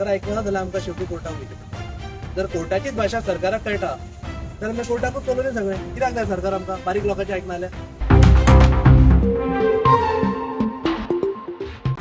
सरकार आयकना जाल्यार आमकां शेवटी कोर्टाक वयचें पडटा. जर कोर्टाचीच भाशा सरकाराक कळटा जाल्यार मागीर कोर्टाकूच चलोवनी सगळें. कित्याक जाय सरकार आमकां? बारीक लोकांचें आयकना जाल्यार.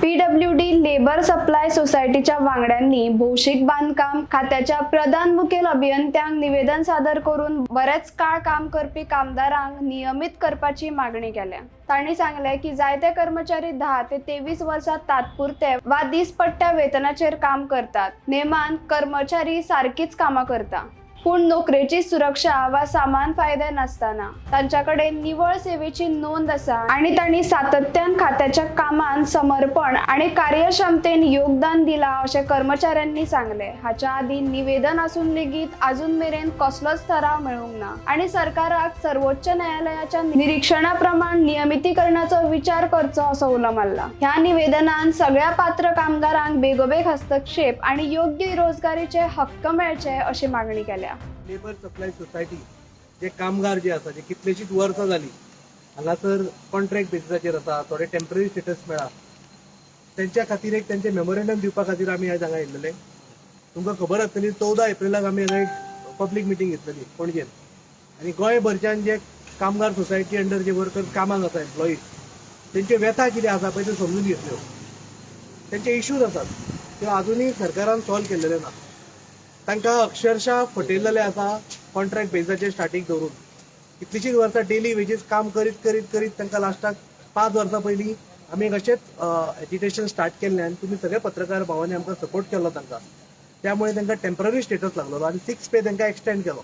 पीडब्ल्यूडी लेबर सप्लाय सोसायटीच्या वांगड्यांनी भौशीक बांदकाम खात्याच्या प्रधान मुखेल अभियंत्यांक निवेदन सादर करून बरेच काळ काम करपी कामदारांक नियमीत करपाची मागणी केल्या. तांणी सांगलें की जायते कर्मचारी 10 ते 23 वर्सां तात्पुरते वा दिसपट्ट्या वेतनाचेर काम करतात. नेमान कर्मचारी सारकीच कामां करता, पूण नोकरेची सुरक्षा वा सामान फायदे नासतना. तांच्या कडेन निवळ सेवेची नोंद आसा आनी तांणी सातत्यान खात्याच्या कामांत समर्पण आनी कार्यक्षमतेन योगदान दिलां अशें कर्मचाऱ्यांनी सांगलें. हाच्या आदीं निवेदन आसून लेगीत अजून मेरेन कसलोच ठराव मेळूंक ना आनी सरकाराक सर्वोच्च न्यायालयाच्या निरीक्षणा प्रमाण नियमितीकरणाचो विचार करचो असो उलो मारला. ह्या निवेदनान सगळ्या पात्र कामगारांक बेगोबेग हस्तक्षेप आनी योग्य रोजगारीचे हक्क मेळचे अशी मागणी केल्या. लेबर सप्लाय सोसायटी जे कामगार जे आसा, जे कितलेशींच वर्सां जालीं हांगासर कॉन्ट्रॅक्ट बेसिसाचेर आसा, थोडे टेम्पररी स्टेटस मेळ्ळा, तेंच्या खातीर एक तेंचें मेमोरेंडम दिवपा खातीर आमी आयज हांगा येयल्ले. तुमकां खबर आसतली, 14 एप्रिलाक आमी हांगा एक पब्लीक मिटींग घेतलेली पणजेन आनी गोंयभरच्यान जे कामगार सोसायटी अंडर जे वर्कर्स कामाक आसा, एम्प्लॉईज, तेंच्यो व्यथा कितें आसा पळय त्यो समजून घेतल्यो. तेंचे इश्यूज आसात त्यो अजुनूय सरकारान सॉल्व केल्लेले ना. तांकां अक्षरशः फटयलेले आसा. कॉन्ट्रॅक्ट बेजाचेर स्टार्टींग दवरून कितलींशींच वर्सां डेली वेजीस काम करीत करीत करीत तांकां लास्टाक 5 वर्सां पयलीं आमी एक अशेंच एजिटेशन स्टार्ट केल्लें आनी तुमी सगळे पत्रकार भावांनी आमकां सपोर्ट केल्लो तांकां. त्यामुळे तांकां टेम्पररी स्टेटस लागलेलो आनी सिक्स पे तांकां एक्सटेंड केलो.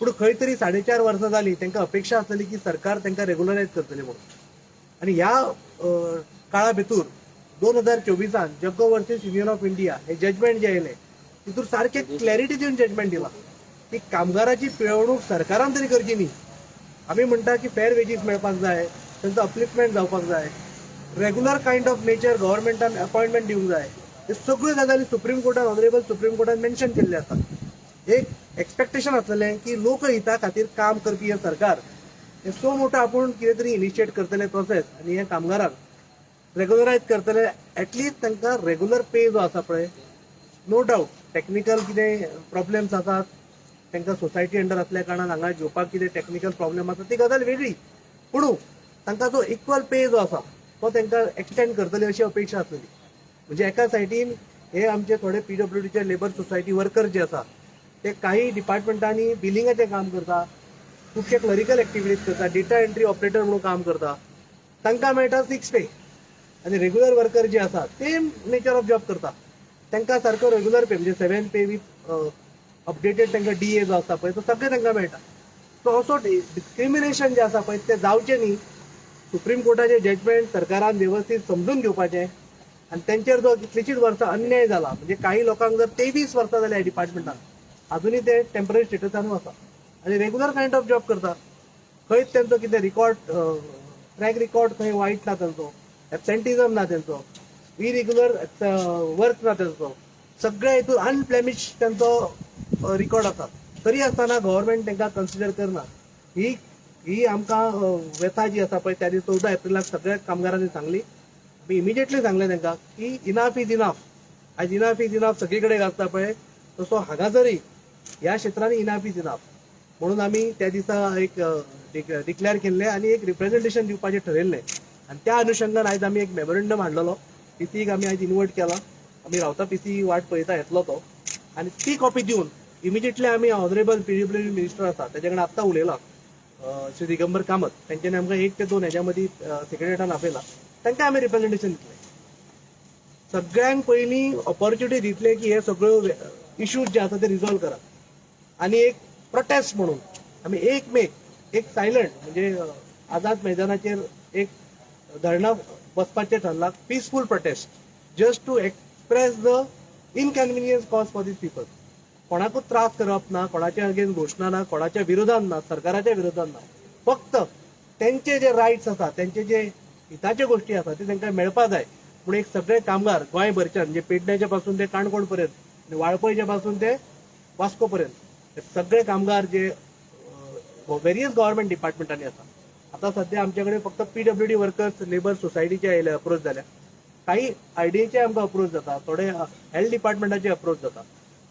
पूण खंय तरी 4.5 वर्सां जालीं, तांकां अपेक्षा आसलेली की सरकार तांकां रेगुलरायज करतली म्हणून. आनी ह्या काळा भितूर 2024आन Jaggo versus union of India hey judgement जे आयलें, तितूर सारकें क्लॅरिटी दिवन जजमेंट दिलां की कामगाराची पिळवणूक सरकारान तरी करची न्ही. आमी म्हणटा की फेर वेजीस मेळपाक जाय, तांचो अपलिफ्टमेंट जावपाक जाय, रेगुलर कायंड ऑफ नेचर गव्हर्मेंटान अपॉयंटमेंट दिवंक जाय. हे सगळ्यो गजाली सुप्रीम कोर्टान, ऑनरेबल सुप्रीम कोर्टान मेन्शन केल्ले आसा. एक एक्सपेक्टेशन आसलेलें की लोकहिता खातीर काम करपी हें सरकार हे सो मोठो आपूण कितें तरी इनिशिएट करतले प्रोसेस आनी हे कामगारांक रेगुलरायज करतले, एटलिस्ट तांकां रेगुलर पे जो आसा पळय. नो डावट टॅक्निकल कितें प्रॉब्लेम्स आसात, तांकां सोसायटी अंडर असल्या कारणान हांगा घेवपाक कितें टॅक्निकल प्रॉब्लेम आसा, ती गजाल वेगळी. पूण तांकां जो इक्वल पे जो आसा तो तांकां एक्सटेंड करतले अशी अपेक्षा आसलेली. म्हणजे एका सायडीन हे आमचे थोडे पीडब्ल्यूडीचे लेबर सोसायटी वर्कर जे आसा, ते काही डिपार्टमेंटांनी बिलिंगाचें काम करता, खुबशे क्लरिकल एक्टिविटीज करता, डेटा एंट्री ऑपरेटर म्हणून काम करता. तांकां मेळटा सिक्स पे आनी रेगुलर वर्कर जे आसा, सेम नेचर ऑफ जॉब करता, तांकां सारको रेगुलर पे, म्हणजे सेवन पे विथ अपडेटेड तांकां डीए जो आसता पळय, तो सगळें तांकां मेळटा. सो असो डिस्क्रिमिनेशन जें आसा पळय, तें जावचें न्ही. सुप्रीम कोर्टाचें जजमेंट सरकारान वेवस्थीत समजून घेवपाचें आनी तेंचेर जो कितलींशींच वर्सां अन्याय जाला, म्हणजे काही लोकांक जर 23 वर्सां जाल्या डिपार्टमेंटान, अजुनूय ते टेम्पररी स्टेटसानूच आसा आनी रेगुलर कायंड ऑफ जॉब करता. खंयच तेंचो कितें रिकॉर्ड, ट्रॅक रिकॉर्ड खंय वायट ना तेंचो, एबसेंटिझम ना तेंचो, इरेग्युलर वर्क ना तेंचो, सगळे हितून अनब्लेमिश तेंचो रिकॉर्ड आसा. तरी आसतना गव्हर्मेंट तांकां कन्सिडर करना. ही ही आमकां व्यथा जी आसा पळय, त्या दीस 14 एप्रिलाक सगळ्या कामगारांनी सांगली. आमी इमिजिएटली सांगलें तांकां की इनाफ is enough. आयज इनाफ is enough सगळी कडेन गाजता पळय, तसो हांगासरय ह्या क्षेत्रांनी इनाफ is enough म्हणून आमी त्या दिसा एक डिक्लेअर केल्लें आनी एक रिप्रेझेंटेशन दिवपाचें ठरयल्लें. आनी त्या अनुशंगान आयज आमी एक मेमोरेंडम हाडलेलो. पीसीक आमी आयज इन्वर्ट केला. आमी रावता, पीसी वाट पळयता, येतलो तो. आनी ती कॉपी दिवन इमिजिएटली आमी ऑनरेबल पीडब्ल्यूडी मिनिस्टर आसा तेजे कडेन आत्तां उलयला, श्री दिगंबर कामत. तेंच्यांनी आमकां 1 ते 2 हेच्या मदीं सेक्रेटरीन आपयला. तांकां आमी रिप्रेझेंटेशन दितले. सगळ्यांक पयलीं ऑपॉर्च्युनिटी दितले की हे सगळ्यो इश्यूज जे आसा ते रिजॉल्व करात. आनी एक प्रोटेस्ट म्हणून आमी 1 मेक एक सायलंट, म्हणजे आझाद मैदानाचेर एक dharna बसपाचें ठरलां, peaceful protest just to express the inconvenience caused for these people. कोणाकूच त्रास करप ना, कोणाच्या अगेन्स्ट घोशणा ना, कोणाच्या विरोधान ना, सरकाराच्या विरोधान ना. फक्त तेंचे जे रायट्स आसा, तेंचे जे हिताच्यो गोश्टी आसा, ते तांकां मेळपा जाय म्हूण एक सगळे कामगार गोंयभरच्यान, म्हणजे पेडण्याच्या पासून ते काणकोण पर्यंत आनी वाळपयच्या पासून ते वास्को पर्यंत, हे सगळे कामगार जे वेरियस गव्हर्मेंट डिपार्टमेंटांनी आसा. आता सध्या आमच्या कडेन फक्त पीडब्ल्यूडी वर्कर्स लेबर सोसायटीचे आयले, अप्रोच जाल्या. काही आरडीएचे आमकां अप्रोच जाता, थोडे हेल्थ डिपार्टमेंटाचे अप्रोच जाता.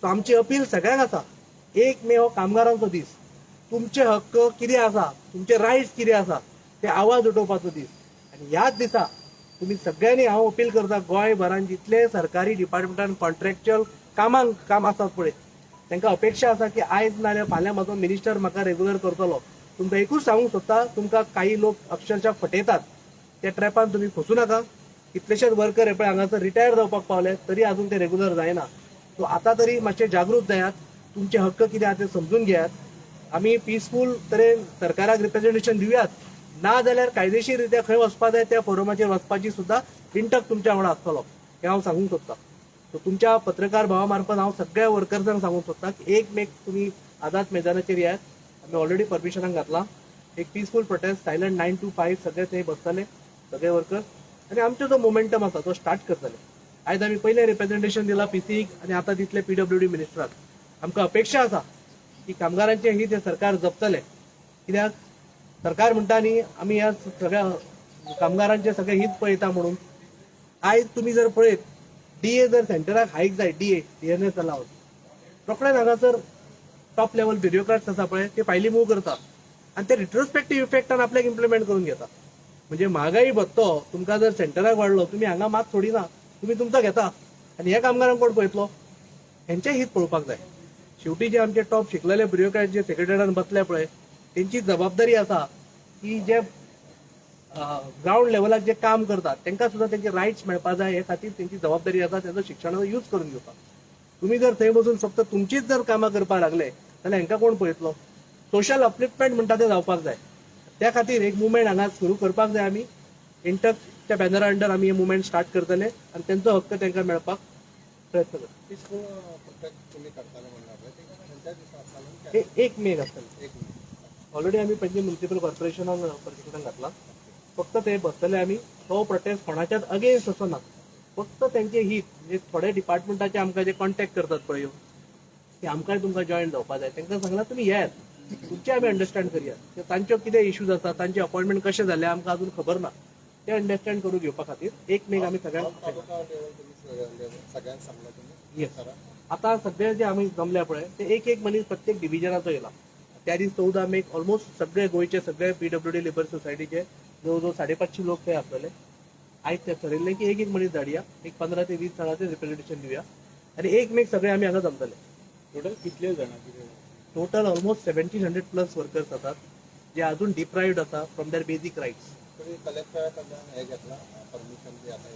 सो आमची अपील सगळ्यांक आसा, 1 मे हो कामगारांचो दीस. तुमचे हक्क कितें आसा, तुमचे रायट्स कितें आसा, ते आवाज उठोवपाचो दीस. आनी ह्याच दिसा तुमी सगळ्यांनी, हांव अपील करता, गोंयभरान जितले सरकारी डिपार्टमेंटान कॉन्ट्रॅक्च्युअल कामांक काम आसात पळय, तांकां अपेक्षा आसा की आयज नाजाल्यार फाल्यां म्हाजो मिनिस्टर म्हाका रेगुलर करतलो. तुमकां एकूच सांगूंक सोदता, तुमकां काही लोक अक्षरशः फटयतात. त्या ट्रॅपान तुमी फसूं नाका. कितलेशेच वर्कर हे पळय हांगासर रिटायर जावपाक पावले, तरी अजून ते रेगुलर जायना. सो आतां तरी मातशे जागृत जायात, तुमचे हक्क कितें आहा ते समजून घेयात. आमी पिसफूल तरेन सरकाराक रिप्रेझेंटेशन दिवयात, ना जाल्यार कायदेशीर रित्या खंय वचपा जाय त्या फोरमाचेर वचपाची सुद्दां इंटक तुमच्या वांगडा आसतलो, हें हांव सांगूंक सोदतां. सो तुमच्या पत्रकार भावा मार्फत हांव सगळ्या वर्कर्सांक सांगूंक सोदतां की 1 मेक तुमी आझाद मैदानाचेर येयात. आमी ऑलरेडी परमिशनाक घातलां. एक peaceful protest, silent, 9 to 5 सगळे थंय बसतले सगळे वर्कर्स आनी आमचो जो मोमेंटम आसा तो स्टार्ट करतले. आयज आमी पयलें रिप्रेझेंटेशन दिलां पीसीक आनी आतां दितले पीडब्ल्यूडी मिनिस्टराक. आमकां अपेक्षा आसा की कामगारांचें हित हें सरकार जपतलें, कित्याक सरकार म्हणटा न्ही, आमी ह्या सगळ्या कामगारांचें सगळें हित पळयता म्हणून. आयज तुमी जर पळयत, डीए जर सेंटराक हायक जाय, डीए, डियरनेस अलावन्स, रोखडेच हांगासर टॉप लेवल ब्युरोक्रॅट्स आसा पळय, ते फायली मूव करता आनी ते रिट्रोस्पेक्टीव इफेक्टान आपल्याक इम्प्लिमेंट करून घेता. म्हणजे महागाई भत्तो तुमकां जर सेंटराक वाडलो, तुमी हांगा मात सोडिना, तुमी तुमचो घेता आनी ह्या कामगारांक कोण पळयतलो? हेंचें हित पळोवपाक जाय. शेवटी जे आमचे टॉप शिकलेले ब्युरोक्रॅट जे सेक्रेटरीन बसले पळय, तेंची जबाबदारी आसा की जे ग्रावंड लेवलाक जे काम करतात तांकां सुद्दां तेंचे रायट्स मेळपा जाय. हे खातीर तेंची जबाबदारी आसा तेजो शिक्षणाचो यूज करून घेवपाक. तुमी जर थंय बसून फक्त तुमचीच जर कामां करपाक लागले जाल्यार हांकां कोण पळयतलो? सोशल अपलिफ्टमेंट म्हणटा तें जावपाक जाय. त्या खातीर एक मुवमेंट हांगा सुरू करपाक जाय. आमी इंटकच्या बॅनरा अंडर आमी हे मुवमेंट स्टार्ट करतले आनी तेंचो हक्क तांकां मेळपाक प्रयत्न करतले. पिसफूल प्रोटेस्ट तुमी करताले म्हणल्यार पळय, ते खंयच्या दिसा आसतालो? 1 मेक आसतलें. 1 मे. ऑलरेडी आमी पणजी म्युनिसिपल कॉर्पोरेशनान परमिशनाक घातला. फक्त ते बसतले आमी. तो प्रोटेस्ट कोणाच्याच अगेन्स्ट असो ना, फक्त तेंचे हित. म्हणजे थोडे डिपार्टमेंटाचे आमकां जे कॉन्टेक्ट करतात पळय येवन की आमकांय तुमकां जॉयन जावपा जाय, तांकां सांगलां तुमी येयात, तुमचे आमी अंडरस्टँड करया. ते तांच्यो कितें इश्यूज आसा, तांचे अपॉयंटमेंट कशें जालें आमकां अजून खबर ना, ते अंडरस्टँड करून घेवपा खातीर 1 मेक आमी सगळ्यांक तालुका लेवल तुमी सगळ्यांक सांगला तुमी? Yes. करा. आता सगळे जे आमी जमले पळय, ते एक एक मनीस प्रत्येक डिव्हिजनाचो येयला. त्या दीस 14 मेक ऑलमोस्ट सगळे गोंयचे सगळे पीडब्ल्यूडी लेबर सोसायटीचे जवळ जवळ 550 लोक थंय आसतले. आयज ते ठरयल्लें की एक एक मनीस धाडया, एक 15 ते 20 जाणांचे रिप्रेझेंटेशन दिवया आनी 1 मेक सगळे आमी हांगा जमतले. टोटल कितले जाणां कितें? Total almost 1700 plus workers आसात जे अजून डिप्राइव्ड आसा फ्रॉम there basic rights. तुमी कलेक्टरा कडल्यान हे घेतला परमिशन बी? आतां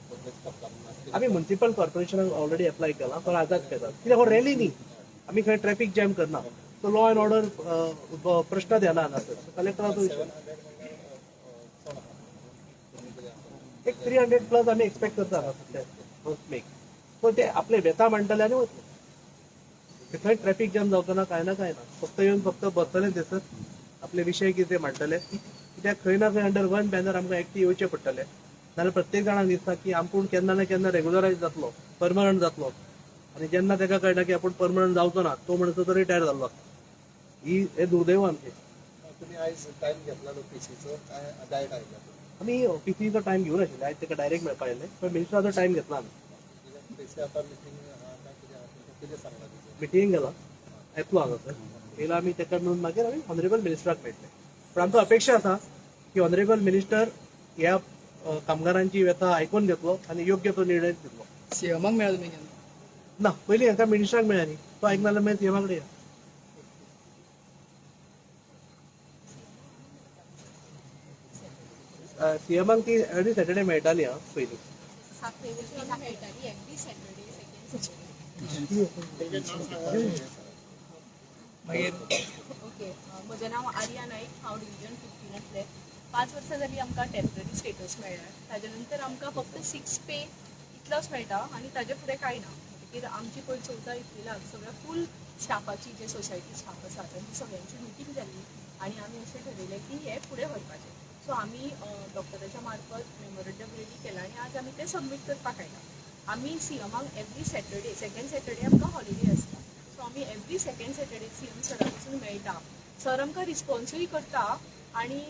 प्रोटेस्ट करता म्हणून? आमी म्युनिसिपल कॉर्पोरेशनाक ऑलरेडी अप्लाय केला फॉर आझाद मैदान, कित्याक हो रॅली न्ही, आमी खंय ट्रॅफिक जॅम करना. सो लॉ अँड ऑर्डर प्रश्न येना हांगासर. कलेक्टराचो विशय. 700 म्हणल्यार चड आसा. तुमी कितें आसा? एक 300 प्लस आमी एक्सपेक्ट करता हांगा फर्स्ट मेक. सो ते आपले व्यथा मांडटले आनी वतले. थंय ट्रॅफिक जॅम जावचो ना, काय ना, काय ना. फक्त येवन फक्त बसतले थंयसर, आपले विशय कितें मांडटले, कित्याक खंय ना खंय अंडर वन बॅनर आमकां एकटी येवचें पडटलें. नाजाल्यार प्रत्येक जाणांक दिसता की आपूण केन्ना ना केन्ना रेगुलरायज जातलो, परमनंट जातलो आनी जेन्ना ताका कळटा की आपूण परमनंट जावचो ना, तो म्हणसर तो रिटायर जाल्लो आसता. ही हे दुर्दैव आमचें. तुमी आयज टायम घेतला पीसीचो काय डायरेक्ट आयला? आमी पीसीचो टायम घेवन आशिल्ले. आयज ताका डायरेक्ट मेळपा आयिल्ले, पण मिनिस्टराचो टायम घेतला आमी. पीसी आतां मिटींग आहा काय कितें आहा? तुमकां कितें सांगला तिचेर? मिटिंगेक गेला, येतलो हांगासर. येयला, आमी ताका मेळून मागीर आमी ऑनरेबल मिनिस्टराक मेळटले. पण आमकां अपेक्षा आसा की ऑनरेबल मिनिस्टर ह्या कामगारांची व्यथा आयकून घेतलो आनी योग्य तो निर्णय दितलो. सीएमाक मेळ्ळा तुमी केन्ना? ना, पयलीं हांकां मिनिस्टराक मेळ्ळा न्ही, तो आयकना जाल्यार मागीर सीएमा कडेन या. सीएमाक ती एवरी सॅटर्डे मेळटाली आं पयलीं. मेळटाली एवरी सॅटर्डे, सेकंड सॅटर्डे. मागीर? ओके, म्हजें नांव आर्या नायक. हांव डिविजन 15तलें. 5 वर्सां जालीं आमकां टेम्पररी स्टेटस मेळ्ळा. ताजे नंतर आमकां फक्त सिक्स पे इतलोच मेळटा आनी ताजे फुडें कांय ना. म्हणटकीर आमची पयर 14 एप्रिलाक सगळ्या फूल स्टाफाची, जे सोसायटी स्टाफ आसा तांची सगळ्यांची मिटींग जाली आनी आमी अशें ठरयलें की हें फुडें व्हरपाचें. सो आमी डॉक्टराच्या मार्फत मेमोरंडम रेडी केलां आनी आज आमी तें सबमीट करपाक आयला. आमी सीएमाक एवरी सॅटर्डे, सेकंड सॅटर्डे आमकां हॉलिडे आसता, सो आमी एवरी सेकंड सॅटर्डे सीएम सरा पासून मेळटा. सर आमकां रिस्पॉन्सूय करता. आनी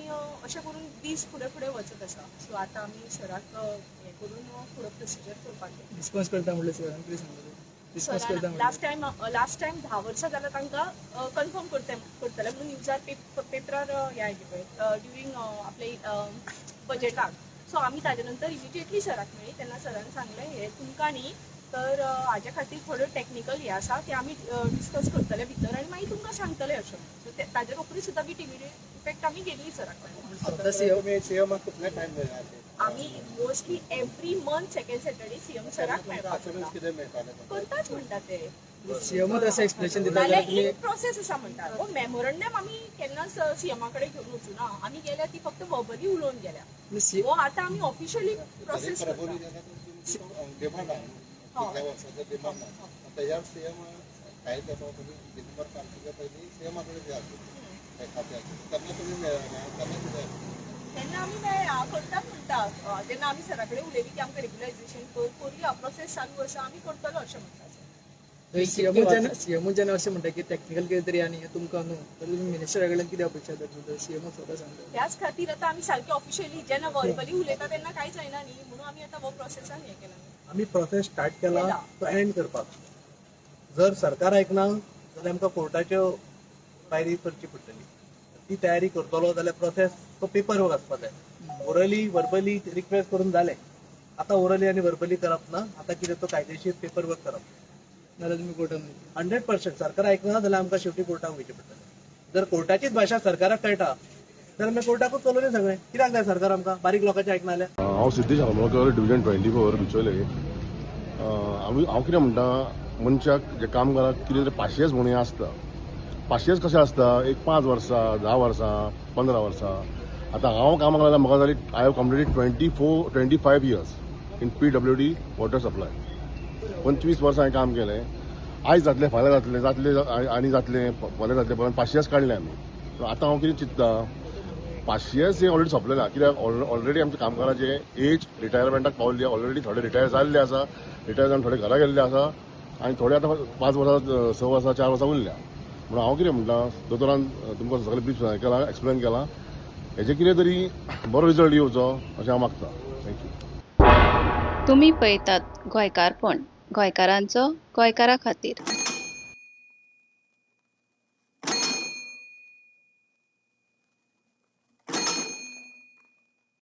अशें करून दीस फुडें फुडें वचत आसा. सो आतां आमी सराक हें करून फुडें प्रोसिजर करपाक जाय. रिस्पॉन्स करता म्हणलें सरान, कितें सांगलें? रिस्पॉन्स करता सरान म्हणलें. लास्ट टायम 10 वर्सां जाल्यार तांकां कन्फर्म करतले म्हणून न्यूजार पेपरार हें आयलें पळय ड्युरींग आपले बजेटाक. सो आमी ताजे नंतर इमिजिएटली सराक मेळ्ळी तेन्ना सरान सांगलें, हें तुमकां न्ही तर हाजे खातीर थोड्यो टॅक्निकल हें आसा, ते आमी डिस्कस करतले भितर आनी मागीर तुमकां सांगतले अशें. सो ताजे रोखडी सुद्दां विथ इमिडिएट इफेक्ट आमी गेली सरा कडेन. स्वता सीएम तुमी सीएमाक कितले टायम मेळ्ळा? आमी mostly every month second Saturday CM सराक मेळपाक अशुरन्स वता. कितें मेळटालें? करताच म्हणटा ते. सीएमूच अशें एक्सप्लेनेशन दिता नाल्यार जाल्यार तुमी इन प्रोसेस आसा म्हणटा. हो मेमोरंडम आमी केन्नाच सीएमा कडेन घेवन वचूना. आमी गेल्या ती फक्त वर्बली उलोवन गेल्या. तुमी सी हो आतां आमी ऑफिशियली प्रोसेस तरी करता. प्रभावी जाल्यार तुमचो डिमांड आहे, कितल्या वर्साचो डिमांड आहे. तेज्यार सीएम काय तेंपा तुमी डिसेंबर तारखेच्या पयलीं सीएमा कडेन जे आसले खात्याचे तेन्ना तुमी मेळना तेन्ना कितें? तेन्ना आमी मेळ्ळा, करतात म्हणटा. जेन्ना आमी सरा कडेन उलयली की आमकां रेग्युलायझेशन कर, करुया, प्रोसेस चालू आसा, आमी करतलो अशें म्हणटा सर. सीएमूच जेन्ना अशें म्हणटा की टॅक्निकल कितें तरी आनी हें तुमकां न्हू, तर तुमी मिनिस्टरा कडल्यान कितें अपेक्षा धरता? सीएमूच स्वता सांगता. त्याच खातीर आतां आमी सारके ऑफिशियली, जेन्ना वर्बली उलयता तेन्ना कांय जायना न्ही, म्हणून आमी आतां हो प्रोसेसान हें केला. आमी प्रोसेस स्टार्ट केला केला. तो एंड करपाक. जर सरकार आयकना जाल्यार आमकां कोर्टाच्यो पायरी करची पडटली. ती तयारी करतलो जाल्यार प्रोसेस तो पेपर वर्क आसपा जाय. ओरली वर्बली रिक्वेस्ट करून जालें, आतां ओरली आनी वर्बली करप ना. आतां कितें तो कायदेशीर पेपर वर्क करप. नाल्यार तुमी कोर्टान वयतले? 100%. सरकार आयकना जाल्यार आमकां शेवटी कोर्टाक वयचें पडटलें. जर कोर्टाचीच भाशा सरकाराक कळटा जाल्यार मागीर कोर्टाकूच चलोवचें सगळें. कित्याक जाय सरकार आमकां बारीक लोकांचें आयकना जाल्यार? हांव सिद्धेश हरमलकर, डिविजन 24, बिचोले. हांव हांव कितें म्हणटा, मनशाक जे कामगाराक कितें तरी पाशियेंस म्हणून हें आसता. पाशियेंस कशें आसता? एक 5 वर्सां, 10 वर्सां, 15 वर्सां. आतां हांव कामाक लागला, म्हाका जाली, I have completed 24, 25 years in PWD water supply. 25 वर्सां हांवें काम केलें. आयज जातलें, फाल्यां जातलें, जातलें आनी जातलें, फाल्यां जातलें, पण पाशियेंस काडलें आमी. पूण आतां हांव कितें चिंत्ता, पाशियेंस हें ऑलरेडी सोंपलें ना. कित्याक ऑलरेडी आमच्या कामगाराचे एज रिटायरमेंटाक पावल्ली. ऑलरेडी थोडे रिटायर जाल्ले आसा, रिटायर जावन थोडे घरा गेल्ले आसा आनी थोडे आतां 5 वर्सां, 6 वर्सां, 4 वर्सां उरल्या. म्हणून हांव कितें म्हणटा, दोतोरान तुमकां सगळें ब्रीफ केलां, एक्सप्लेन केलां. हेजें कितें तरी बरो रिजल्ट येवचो अशें हांव मागता. Thank you. तुमी पळयतात गोंयकारपण, गोंयकारांचो गोंयकारा खातीर.